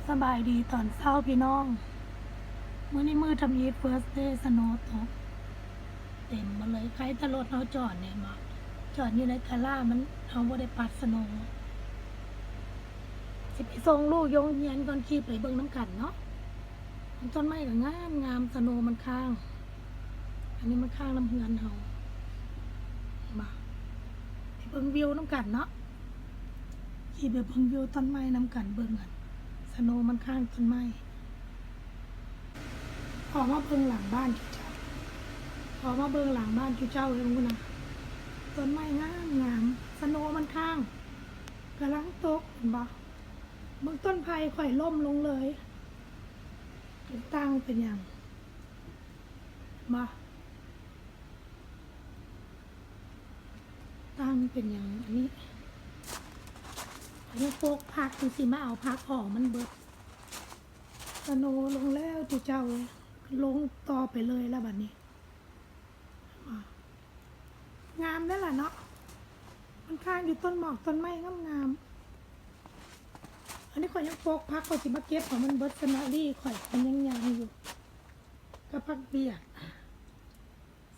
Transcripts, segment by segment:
ສະບາຍດີຕອນເຊົ້າພີ່ນ້ອງ, ມື້ນີ້ມື້ທຳອິດ ເຟີສເດ ສະໂນຕົກເຕັມໝົດເລີຍ. ໃກ້ແຕ່ລົດເຮົາຈອດນີ້ເນາະ, ຈອດຢູ່ໃນກາລາດ ມັນ ເຮົາບໍ່ໄດ້ປັດສະໂນ. ຊິໄປສົ່ງລູກຢູ່ໂຮງຮຽນກ່ອນ, ຂີ່ໄປເບິ່ງນຳກັນເນາະ. ຕົ້ນໄມ້ກໍງາມໆ, ສະໂນມັນຄ້າງ. ອັນນີ້ມັນຄ້າງນຳເຮືອນເຮົາ. ມາ ໄປເບິ່ງວິວນຳກັນເນາະ. ຂີ່ໄປເບິ່ງວິວຕົ້ນໄມ້ນຳກັນ, ເບິ່ງອັນສະໂນມັນຄ້າງຕົ້ນໄມ້. ອອກມາເບິ່ງຫຼັງບ້ານຈຸເຈົ້າ, ອອກມາເບິ່ງຫຼັງບ້ານຈຸເຈົ້າເອີຍພຸ້ນນະ. ຕົ້ນໄມ້ງາມໆ, ສະໂນມັນຄ້າງ ກຳລັງຕົກ, ເຫັນບໍ່? ເບິ່ງຕົ້ນໄຜ່ຂ້ອຍລົ້ມລົງເລີຍ. ເປັນຕ່າງເປັນຫຍັງ? ມາ ຕັ້ງເປັນຫຍັງອັນນີ້? ອັນນີ້ ໂປກຜັກ ຈັ່ງຊີ້ ມາເອົາຜັກອອກມັນເບິດ. ສະໂນລົງແລ້ວຕິເຈົ້າເອີຍ, ລົງຕໍ່ໄປເລີຍລະບັດນີ້. ມາ ງາມເດ້ລະເນາະ, ມັນຄ້າງຢູ່ຕົ້ນໝອກຕົ້ນໄມ້ງາມໆ. ອັນນີ້ຂ້ອຍຍັງໂປກຜັກ, ຂ້ອຍຊິມາເກັບເອົາມັນເບິດຊະເນາະ. ລີ້ຂ້ອຍມັນຍັງຍາວຢູ່ ກັບຜັກບຽກ.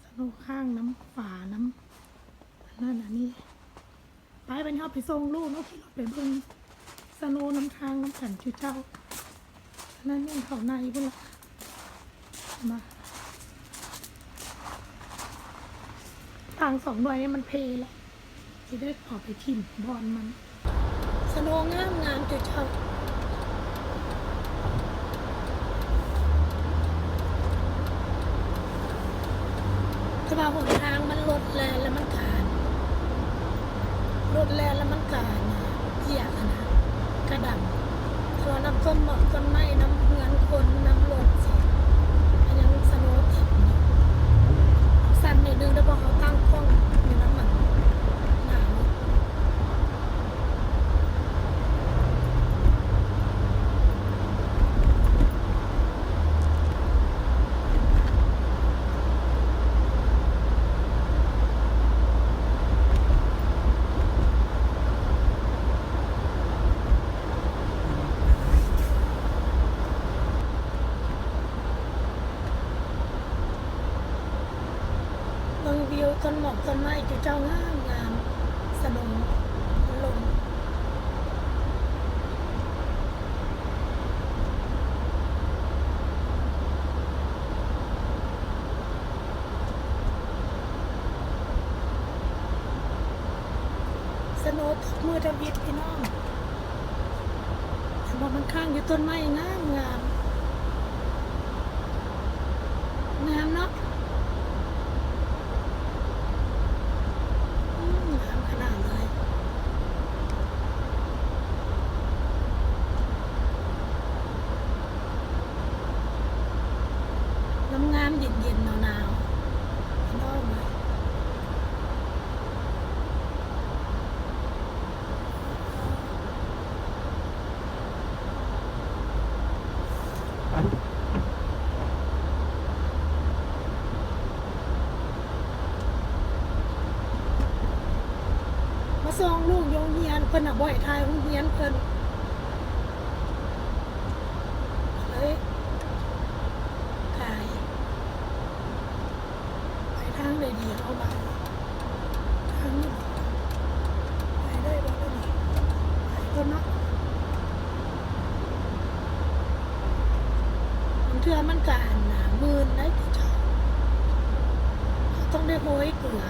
ສະໂນຄ້າງນຳຝານຳອັນນັ້ນອັນນີ້. ໄປ ບັດນີ້ເຮົາໄປສົ່ງລູກເນາະ, ຂີ່ລົດໄປເບິ່ງສະໂນນຳທາງນຳກັນຈຸເຈົ້າ. ອັນນັ້ນແມ່ນເຂົ້າໃນພຸ້ນລະ. ມາ ທາງສອງໜ່ວຍນີ້ມັນເພລະ. ຊິໄດ້ເອົາໄປຖິ້ມບ່ອນມັນ. ສະໂນງາມໆ ເຈົ້າ ເຈົ້າ. ແຕ່ວ່າຫົນທາງມັນລົດແລ່ນແລ້ວມັນກະ ລົດແລ່ນແລ້ວມັນກະ ອັນນ່າ ຢຽກຫັ້ນນະ ກະດຳ. ເພາະວ່ານຳຕົ້ນໝອກຕົ້ນໄມ້ ນຳເຮືອນຄົນ ນຳລົດຊີ້ ກະຍັງສະໂນເຕັມຢູ່. ສັ່ນນິດໜຶ່ງເດີ ເພາະເຮົາຕັ້ງກ້ອງຢູ່ນຳມັນໜາລົດ. ເບິ່ງວິວຕົ້ນໝອກຕົ້ນໄມ້ ເຈົ້າ ງາມໆ ສະໂນລົງ. ສະໂນຕົກມື້ທຳອິດພີ່ນ້ອງ. ເຫັນບໍ່ ມັນຄ້າງຢູ່ຕົ້ນໄມ້ງາມໆ. ງາມເນາະ. ອືມ ງາມຂະໜາດເລີຍ. ງາມໆ ເຢັນໆ ໜາວໆ ພີ່ນ້ອງເອີຍ. ມາສົ່ງລູກຢູ່ໂຮງຮຽນ, ເພິ່ນນະບໍ່ໃຫ້ຖ່າຍໂຮງຮຽນເພິ່ນ ເລີຍຖ່າຍ. ໄປທາງໃດດີເຮົາບາດນີ້? ທາງນີ້ບໍ່? ໄປໄດ້ບໍ່ລະນີ້? ໄປກ່ອນເນາະ. ບາງເທື່ອມັນກະ ອັນນ່າ ມື່ນໄດ໋ເຈົ້າ, ເຮົາຕ້ອງໄດ້ໂຮຍເກືອ. ເ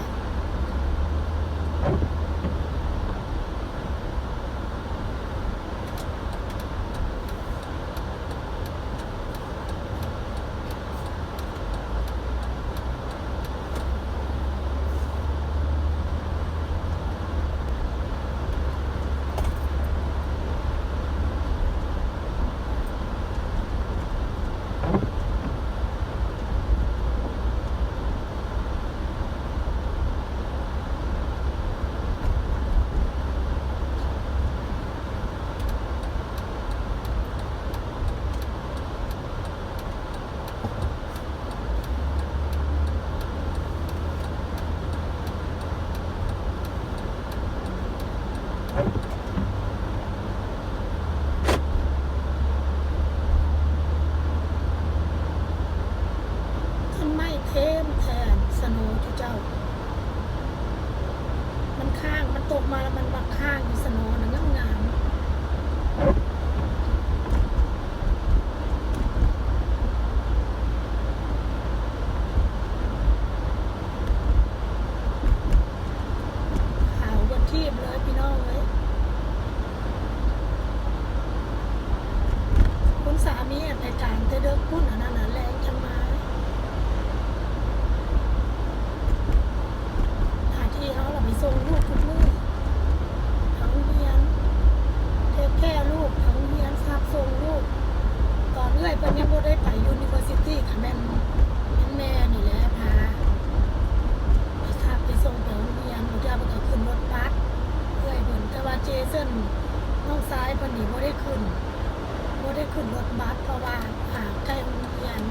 ໄດ້ຂຶ້ນລົດບັສ ເພາະວ່າ ອ່າ ໃກ້ໂຮງຮຽນ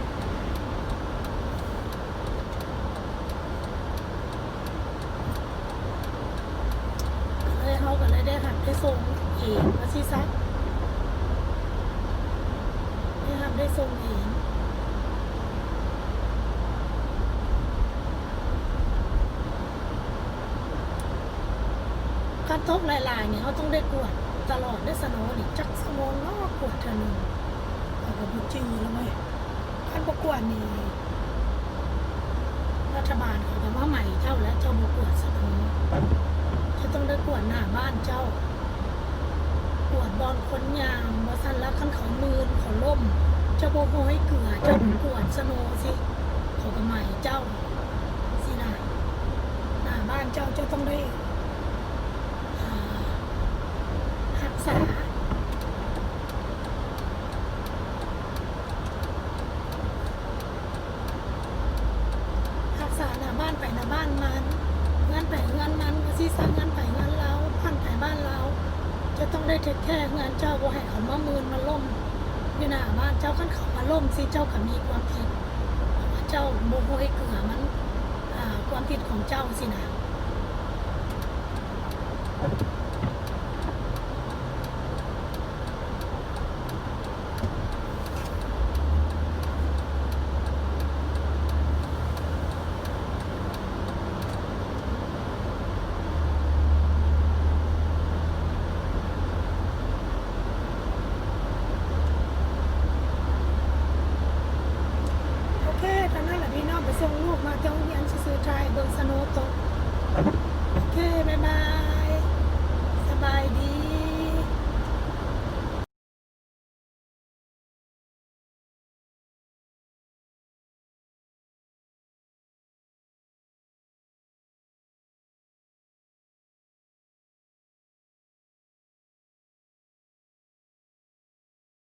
ກໍເລີຍ ເຮົາກໍເລີຍໄດ້ຮັບໄດ້ສົ່ງເອງວ່າຊີ້ຊະ ໄດ້ຮັບໄດ້ສົ່ງເອງ. ຄັນຕົກຫຼາຍໆນີ້ ເຮົາຕ້ອງໄດ້ກວດຕະຫຼອດເດ້ ສະໂນນີ້ ຈັກຊົ່ວໂມງເນາະ ກວດເທື່ອໜຶ່ງ ຂ້ອຍກໍບໍ່ຈື່ແລ້ວເວີຍ. ຄັນບໍ່ກວດນີ້ ລັດຖະບານເຂົາກໍມາໃໝເຈົ້າແຫຼະ ເຈົ້າບໍ່ກວດສະໂນ. ເຈົ້າຕ້ອງໄດ້ກວດໜ້າບ້ານເຈົ້າ ກວດບ່ອນຄົນຍ່າງ ບໍ່ຊັ້ນລະຄັນເຂົາມື່ນ ເຂົາລົ້ມ ເຈົ້າບໍ່ໂຮຍເກືອ ເຈົ້າບໍ່ກວດສະໂນຊີ້ ເຂົາກໍໃໝເຈົ້າຊີ້ນະ. ໜ້າບ້ານເຈົ້າ ເຈົ້າຕ້ອງໄດ້ ອ່າ ຮັກສາ ຮັກສາໜ້າບ້ານໃຜໜ້າບ້ານມັນ ເຮືອນໃຜເຮືອນມັນ ວ່າຊີ້ຊະ ເຮືອນໃຜເຮືອນລາວ ບ້ານໃຜບ້ານລາວ. ເຈົ້າຕ້ອງໄດ້ເທກແຄເຮືອນເຈົ້າ ບໍ່ໃຫ້ເຂົາມາມື່ນມາລົ້ມຢູ່ໜ້າບ້ານເຈົ້າ. ຄັນເຂົາມາລົ້ມຊີ້ ເຈົ້າກໍມີຄວາມຜິດ ເພາະວ່າເຈົ້າບໍ່ໂຮຍເກືອມັນ ອ່າ ຄວາມຜິດຂອງເຈົ້າຊີ້ນະ. ໂອເຄ ຕອນນັ້ນລະພີ່ນ້ອງໄປສົ່ງລູກມາຈາກໂຮງຮຽນຊື່ໆ ຖ້າໃຫ້ເບິ່ງສະໂນຕົກ. ໂອເຄ ບາຍບາຍ ສະບາຍດີ.